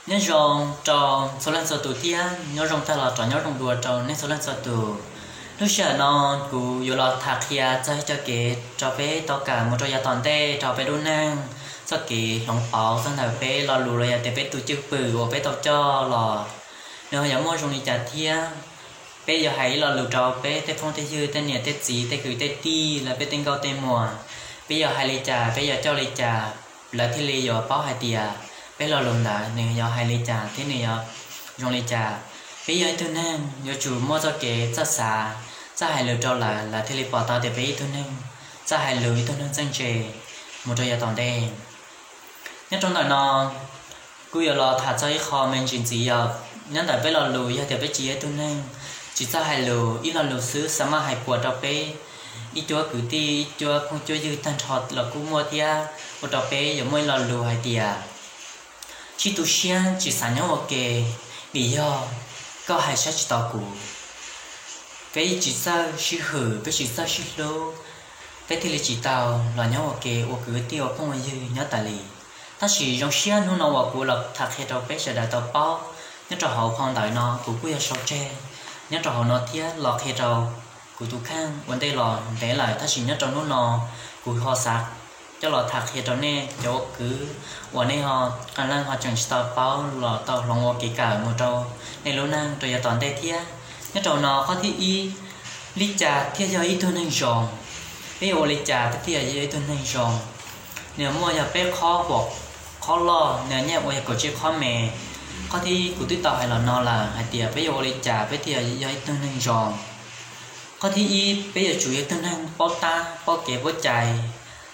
Nyob zoo rau txhua leej txhua tus thiab nyob zoo tag los rov nyob zoo dua rau nej txhua leej txhua tus. Lub sij hawm no kuv yuav los tham qhia txog ib co kev rau peb tau kawm mus rau yav tom ntej rau peb lub neej, txoj kev hloov pauv txog ntawm peb lo lus los yog tias peb tus cwj pwm uas peb tau coj los nws ho yuav muaj zoo li cas thiab. Peb yuav hais ib lo lus rau peb tej phooj tej ywg, tej niam tej txiv, tej kwv tej tij, lawv peb tej nkauj tej muam, peb yuav hais li cas, peb yuav coj li cas, lawv thiaj li yuav paub hais tias peb lo lus ntawd nws yuav hais li cas thiab nws yuav zoo li cas. Peb yog ib tug neeg yuav tsum muaj txoj kev txawj xav, txawj hais lus rau lawv, lawv thiaj li pom tau tias peb ib tug neeg txawj hais lus, ib tug neeg txawj ntse mus rau yav tom ntej. Nyob rau ntawm no, kuv yuav los tham txog ib qho me ntsis ntxiv yog nyob ntawm peb lo lus, yog tias peb tsis yog ib tug neeg tsis txawj hais lus, ib lo lus xwb xav maj hais puas rau peb ib cuab kwv tij, ib cuab phooj cuab ywg tag nrho los kuj muaj thiab. Ua rau peb yuav muaj ib lo lus hais tias, sib tu siab tsis xav nyob ua ke, vim yog koj hais saib tsis taus kuv. Peb tsis txawj sib hwm, peb tsis txawj sib hlub, peb thiaj li tsis tau los nyob ua ke ua kwv tij ua phooj ua ywg nyob tas li. Tab sis zoo siab hnub no uas kuv los tham qhia rau peb sawv daws tau paub nyob rau hauv phau ntawv no, kuv kuj yog sau tseg nyob rau hauv no thiab los qhia rau kuv tus kheej ua ntej los ntev lawm, tab sis nyob rau hnub no kuv ho xav coj los tham qhia rau nej cov ua kwv uas nej ho qee leej ho tseem tsis tau paub los tau hloov ua kev kawm mus rau nej lub neej rau yav tom ntej thiab. Nyob rau no qhov thib ib, li cas thiaj yog ib tug neeg zoo? Peb yuav ua li cas peb thiaj yog ib tug neeg zoo? Nws muaj yog peb qhob, qhob loj nws nyaj ua yog kaum tsib qhob me. Qhov thib ib kuv twb tau hais los no lawm hais tias peb yuav ua li cas peb thiaj yog ib tug neeg zoo. Qhov thib ib, peb yuav tsum yog ib tug neeg paub tab, paub kev paub cai,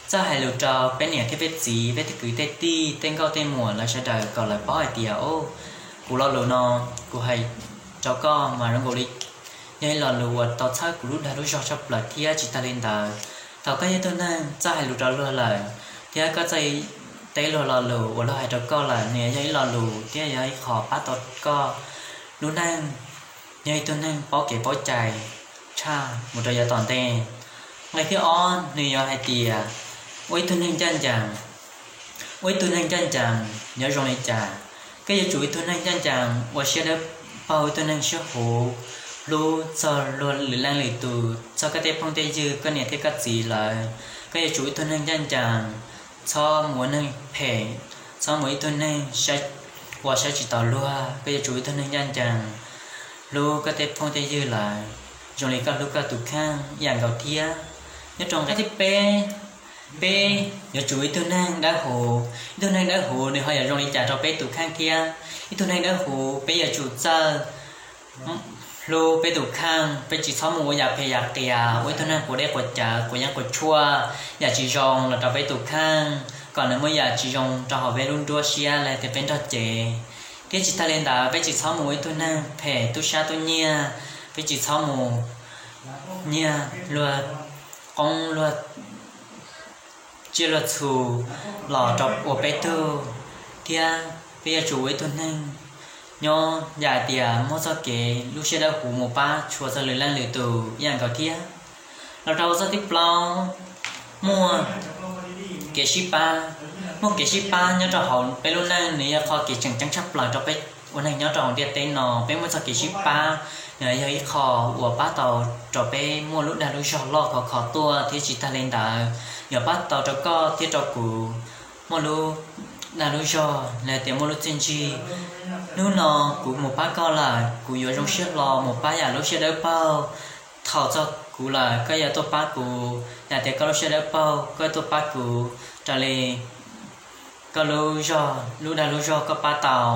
txawj hais lus rau peb niam thiab peb txiv, peb tej kwv tej tij, tej nkauj tej muam lawv sawv daws kom lawv paub hais tias, o, kuv lo lus no kuv hais rau koj mas zoo nkaus li yog ib lo lus uas tau txhawb kuv lub dag lub zog tshaj plaws thiab. Tsis tag li ntawd, thaum koj yog ib tug neeg txawj hais lus rau luag lawm thiab koj txawj teb luag lo lus uas luag hais rau koj lawm, nws yog ib lo lus thiab yog ib qho pab tau koj lub neej yog ib tug neeg paub kev paub cai tshaj mus rau yav tom ntej. Nqe thib ob nws yog hais tias ua ib tug neeg ncaj ncees. Ua ib tug neeg ncaj ncees yuav zoo li cas? Koj yuav tsum ib tug neeg ncaj ncees, ua siab dawb paug, ib tug neeg siab huv, hlub txog luag lwm leej lwm tus, txog koj tej phooj tej ywg, koj niam thiab koj txiv lawv. Koj yuav tsum ib tug neeg ncaj ncees, txhob mus ua neeg phem, txhob mus ib tug neeg ua saib tsis taus luag. Koj yuav tsum ib tug neeg ncaj ncees, hlub koj tej phooj tej ywg lawv zoo li koj hlub koj tus kheej ib yam nkaus thiab. Nyob rau nqe thib peb, peb yuav tsum ib tug neeg dawb huv. Ib tug neeg dawb huv nws ho yuav zoo li cas rau peb tus kheej thiab? Ib tug neeg dawb huv peb yuav tsum txawj hlub peb tus kheej, peb tsis txhob mus ua yam phem yam qias, ua ib tug neeg quav dej quav cawv, quav yeeb quav tshuaj, yam tsis zoo los rau peb tus kheej, kom nws muaj yam tsis zoo rau hauv peb lub nruab siab los tias peb nrog cev. Thiab tsis tag li ntawd, peb tsis txhob mus ua ib tug neeg phem tub sab tub nyiag, peb tsis txhob mus nyiag luag qoob luag tsiaj luag txhu los rau ua peb tug, thiab peb yuav tsum ua ib tug neeg nyob yam tias muaj txoj kev lub siab dawb huv mus pab tshua txog lwm leej lwm tus ib yam nkaus thiab. Los rau txoj thib plaub, muaj kev sib pab. Muaj kev sib pab nyob rau hauv peb lub neej, nws yog qhov kev tseem ceeb tshaj plaws rau peb ua neeg nyob rau hauv ntiaj teb no. Peb muaj txoj kev sib pab, nws yog ib qho uas pab tau rau peb muaj lub dag lub zog loj khov kho tuaj, thiab tsis tag li ntawd, yuav pab tau rau koj thiab rau kuv muaj lub dag lub zog los tias muaj lub txiaj ntsig. Hnub no kuv mus pab koj lawm, kuv yuav zoo siab hlo mus pab yam lub siab dawb paug. Thaum txog kuv lawm, koj yuav tuaj pab kuv, yam tias koj lub siab dawb paug, koj tuaj pab kuv raws li koj lub zog, lub dag lub zog koj pab tau.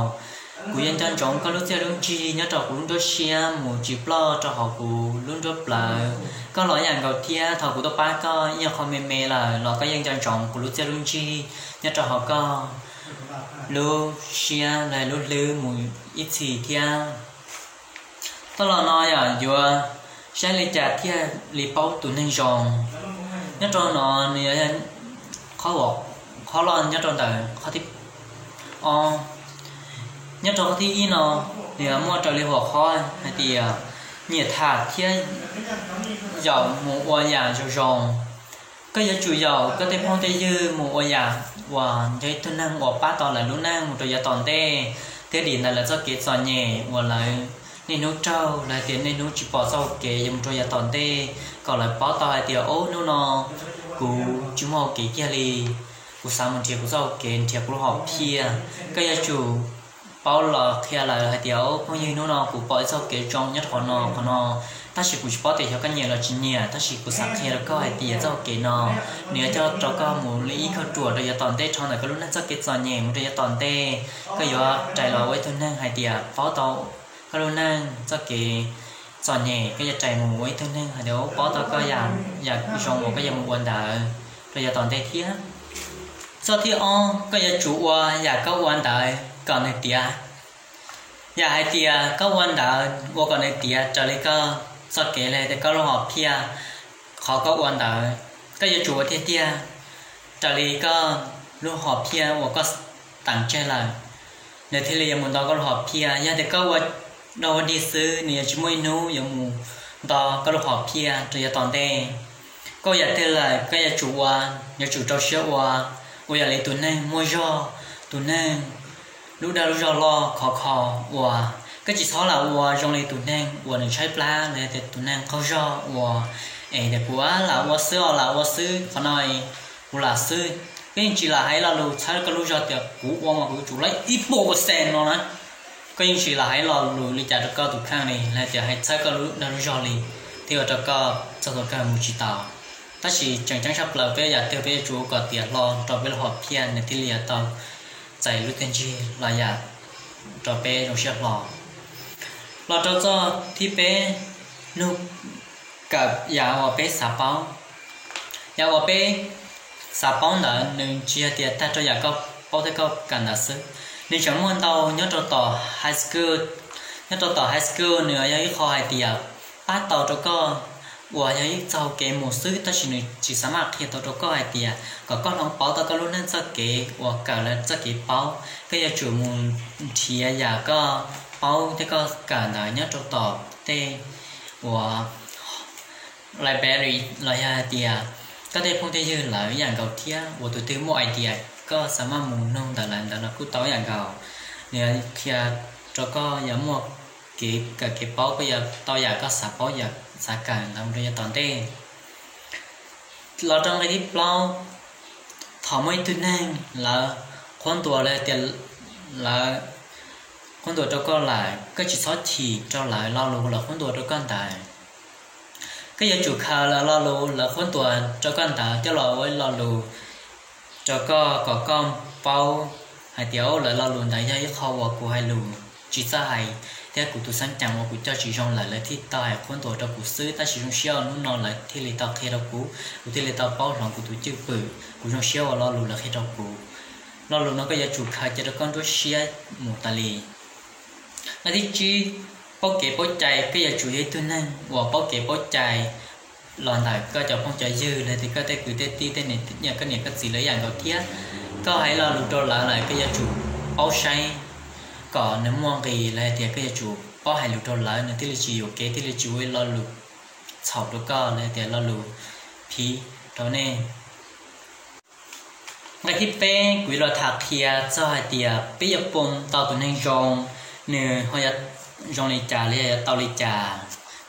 Kuv yeej nco ntsoov koj lub txiaj lub ntsig nyob rau kuv lub nruab siab mus tsis ploj rau hauv kuv lub nruab plawv. Koj los ib yam nkaus thiab, thaum kuv tuaj pab koj ib nyuag qho me me lawm los koj yeej nco ntsoov kuv lub txiaj lub ntsig nyob rau hauv koj lub siab los lub hlwb mus ib txhis thiab. Txoj los no yog yuav saib li cas thiaj li paub tus neeg zoo. Nyob rau no nws yog qhov, qhov loj nyob rau ntawm qhov thib ob. Nyob rau qhov thib ib no, nws yog muaj raws li hua qhov hais tias nyiam tham thiab yaum mus ua yam zoo zoo. Koj yuav tsum yaum koj tej phooj tej ywg mus ua yam uas yog ib tug neeg uas pab tau lawv lub neej mus rau yav tom ntej. thiab dim ntawm lawv txoj kev txom nyem uas lawv niaj hnub raug, lawv hais tias niaj hnub tsis pom txoj hau kev yuav mus rau yav tom ntej, kom lawv paub tau hais tias, ob, hnub no kuv tsis muaj hau kev kiag li, kuv xav mus nrhiav kuv txoj hau kev, nrhiav kuv lub hom phiaj. Koj yuav tsum paub los qhia lawv hais tias, ob, phooj ywg, hnub no kuv pom ib txoj hau kev zoo nyob rau qhov no qhov no, tab sis kuv tsis paub tias xyov koj nyiam los tsis nyiam, tab sis kuv xav qhia rau koj hais tias txoj hau kev no nws yuav coj rau koj mus li ib kauj ruam rau yav tom ntej, dhau ntawm koj lub neej txoj kev txom nyem mus rau yav tom ntej. Koj yuav rais los ua ib tug neeg hais tias paub tau koj lub neej txoj kev txom nyem, koj yuav rais mus ua ib tug neeg hais tias paub tau koj yam, yam zoo uas koj yuav mus ua ntawd rau yav tom ntej thiab. Txoj thib ob, koj yuav tsum ua yam koj ua ntawd kom nws tiav. Yam hais tias koj ua ntawd ua kom nws tiav raws li koj txoj kev los yog tias koj lub hom phiaj, qhov koj ua ntawd koj yuav tsum ua tiag tiag raws li koj lub hom phiaj uas koj teem tseg lawm, nws thiaj li yuav mus nto koj lub hom phiaj. Yog tias koj ua dog ua dig xwb, nws yuav tsis muaj ib hnub yuav mus nto koj lub hom phiaj rau yav tom ntej. Koj ua yam twg lawm koj yuav tsum ua, yuav tsum rau siab ua, ua yam li tus neeg muaj zog, tus neeg lub dag lub zog loj khov kho ua. Koj tsis txhob lam ua zoo li tus neeg uas nws tshaib plab los yog tias tus neeg qaug zog ua, es tias kuv lam ua xwb os, lam ua xwb, qhov no kuv lam xwb. Koj yeej tsis lam hais lo lus txhawb koj lub zog tias kuv ua mas kuv yuav tsum laib ib puas percent no na. Koj yeej tsis lam hais lo lus li cas rau koj tus kheej li los tias hais txhawb koj lub dag lub zog li, thiaj ua rau koj txog thaum kawg mus tsis tau. Tab sis tseem ceeb tshaj plaws peb yam twg peb yuav tsum ua kom tiav hlo rau peb lub hom phiaj nws thiaj li yuav tau txais lub caij ntsig los yam rau peb zoo siab hlo. Los rau txoj thib peb, nug kawm yam uas peb xav paub. Yam uas peb xav paub ntawd nws tsis yog tias tag rau yam koj paub thiab koj kawm ntawd xwb, nws tseem muaj ntau nyob rau tom high school. Nyob rau tom high school nws yog ib qho hais tias pab tau rau koj uas yog ib txoj hau kev mus xwb, tab sis nws tsis xav maj qhia tau rau koj hais tias kom koj hloov pauv tau koj lub neej txoj kev uas kawm lawv txoj kev paub. Koj yuav tsum mus nrhiav yam koj paub thiab koj kawm ntawd nyob rau tom tej uas library los yog hais tias koj tej phooj tej ywg lawv ib yam nkaus thiab, uas tus twg muaj idea koj xav maj mus nug ntawm lawv ntawd los kuj tau ib yam nkaus. Nws qhia rau koj yuav muaj kev kawm kev paub, koj yuav tau yam koj xav paub yam xav kawm ntawd mus rau yav tom ntej. Los rau nqe thib plaub, thaum muaj ib tug neeg lawv qhuab ntuas los tias lawv qhuab ntuas rau koj lawm, koj tsis txhob chim rau lawv lo lus lawv qhuab ntuas rau koj ntawd. Koj yuav tsum khaws lawv lo lus lawv qhuab ntuas rau koj ntawd coj los ua ib lo lus rau koj kom koj paub hais tias lawv lo lus ntawd yog ib qho uas kuv hais lus tsis txawj hais thiab kuv tus xeeb ceem uas kuv coj tsis zoo lawm lawv thiaj tau hais qhuab ntuas rau kuv xwb, tab sis zoo siab hnub no lawv thiaj li tau qhia rau kuv, kuv thiaj li tau paub hloov kuv tus cwj pwm, kuv zoo siab uas lo lus lawv qhia rau kuv. Lo lus no koj yuav tsum khaws cia rau koj nruab siab mus tas li. Nqe thib tsib, paub kev paub cai, koj yuav tsum yog ib tug neeg uas paub kev paub cai los ntawm koj cov phooj cov ywg los tias koj tej kwv tej tij tej niam koj niam koj txiv lawv ib yam nkaus thiab. Koj hais lo lus rau lawv lawm koj yuav tsum paub saib kom nws muaj nqis los tias koj yuav tsum paub hais lus rau lawv nws thiaj li tsis yuam kev thiaj li tsis ua lo lus txhaum rau koj los tias lo lus phiv rau nej. Nqe thib peb kuv yuav los tham qhia txog hais tias peb yuav pom tau tus neeg zoo, nws ho yuav zoo li cas los yog yuav tau li cas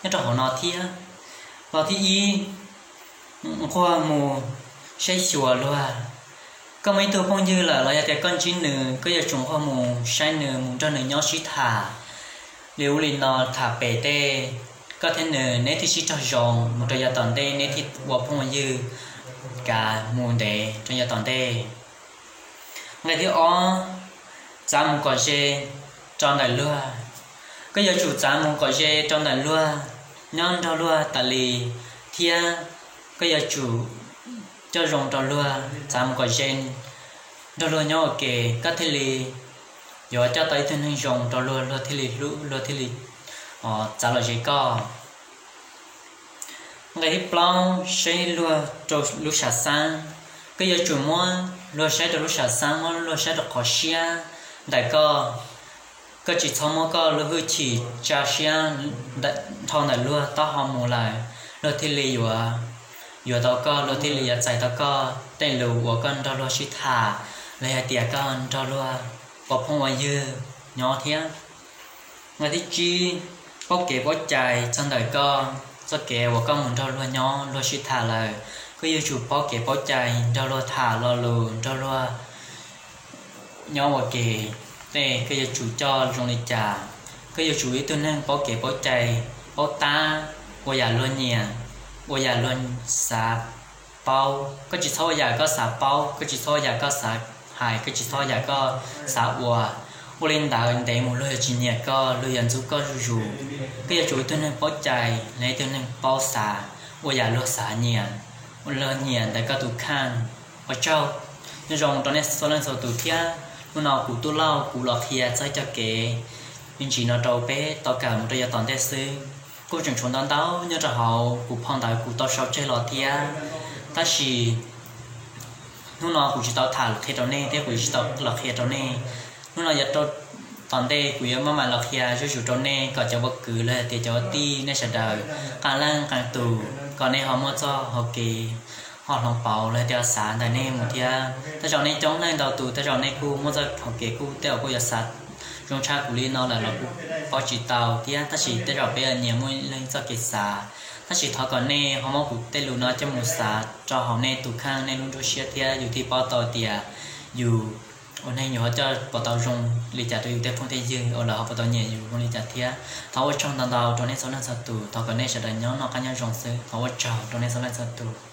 nyob rau hauv no thiab. Lo thib ib, nquag mus saib xyuas luag. Koj muaj ib tug phooj ywg lawm los yog tias koj ntsib nws, koj yuav tsum nquag mus saib nws, mus nrog nws nyob sib tham li ub li no, tham pem tej koj thiab nws neb thiaj sib raug zoo mus rau yav tom ntej, neb thiaj ua phooj ua ywg kav mus ntev rau yav tom ntej. Nqe thib ob, txav mus kom ze rau ntawm luag. Koj yuav tsum txav mus kom ze rau ntawm luag, nyob nrog luag tas li, thiab koj yuav tsum coj zoo rau luag, txav mus kom ze nrog luag nyob ua ke, koj thiaj li yuav coj tau ib tug neeg zoo rau luag, luag thiaj li hlub, luag thiaj li txav los ze koj. Nqe thib plaub, saib luag rau lub sam xeeb. Koj yuav tsum muab luag saib rau lub sam xeeb, muab luag saib rau qhov siab ntawm koj. Koj tsis txhob muab koj lub hwj chim tsa siab dhau ntawm luag taub hau mus lawm, luag thiaj li yuav, yuav tau koj, luag thiaj li yuav txais tau koj tej lus uas koj nrog luag sib tham los yog tias koj nrog luag ua phooj ua ywg. nyob thiab. Nqe thib tsib, paub kev paub cai txog ntawm koj txoj kev uas koj mus nrog luag nyob luag sib tham lawm. Koj yuav tsum paub kev paub cai nrog luag tham lo lus, nrog luag nyob ua ke, tej koj yuav tsum coj zoo li cas. Koj yuav tsum ib tug neeg paub kev paub cai, paub tab, ua yam luag nyiam, ua yam luag xav paub. Koj tsis txhob ua yam koj xav paub, koj tsis txhob ua yam koj xav hais, koj tsis txhob ua yam koj xav ua. Ua li ntawd ntev mus luag yuav tsis nyiam koj, luag yuav ntxub koj zuj zus. Koj yuav tsum ib tug neeg paub cai, los ib tug neeg paub xav, ua yam luag xav nyiam, ua luag nyiam ntawm koj tus kheej. Ua tsaug, nyob zoo rau nej txhua leej txhua tus thiab. Hnub no kuv Tub Lauj kuv los qhia txog cov kev me ntsis no rau peb tau kawm mus rau yav tom ntej xwb. Kuj tseem tshuav ntau ntau nyob rau hauv kuv phau ntawv kuv tau sau tseg los thiab, tab sis hnub no kuv tsis tau tham qhia rau nej thiab kuv tsis tau los qhia rau nej. Hnub no yav rau tom ntej kuv yuav maj mam los qhia zuj zus rau nej kom cov ua kwv los tias cov ua tij nej sawv daws qee leej qee tus kom nej ho muaj txoj hau kev ho hloov pauv los tias xav ntawm nej mus thiab. Tej zaum nej coob leej ntau tus tej zaum nej kuj muaj txoj hau kev kuj tej zaum kuj yuav xav zoo tshaj kuv li no lawm los kuj paub tsis tau thiab, tab sis tej zaum peb nyias muaj leej txoj kev xav. Tab sis thov kom nej ho muab kuv tej lus no coj mus xav rau hauv nej tus kheej nej lub nruab siab thiab yus thiaj paub tau tias yus ua neeg yus ho coj puas tau zoo li cas rau yus tej phooj tej ywg uas lawv ho puas tau nyiam yus zoo li cas thiab. Thov ua tsaug ntau ntau rau nej txhua leej txhua tus, thov kom nej sawv daws nyob noj qab nyob zoo xwb. Thov ua tsaug rau nej txhua leej txhua tus.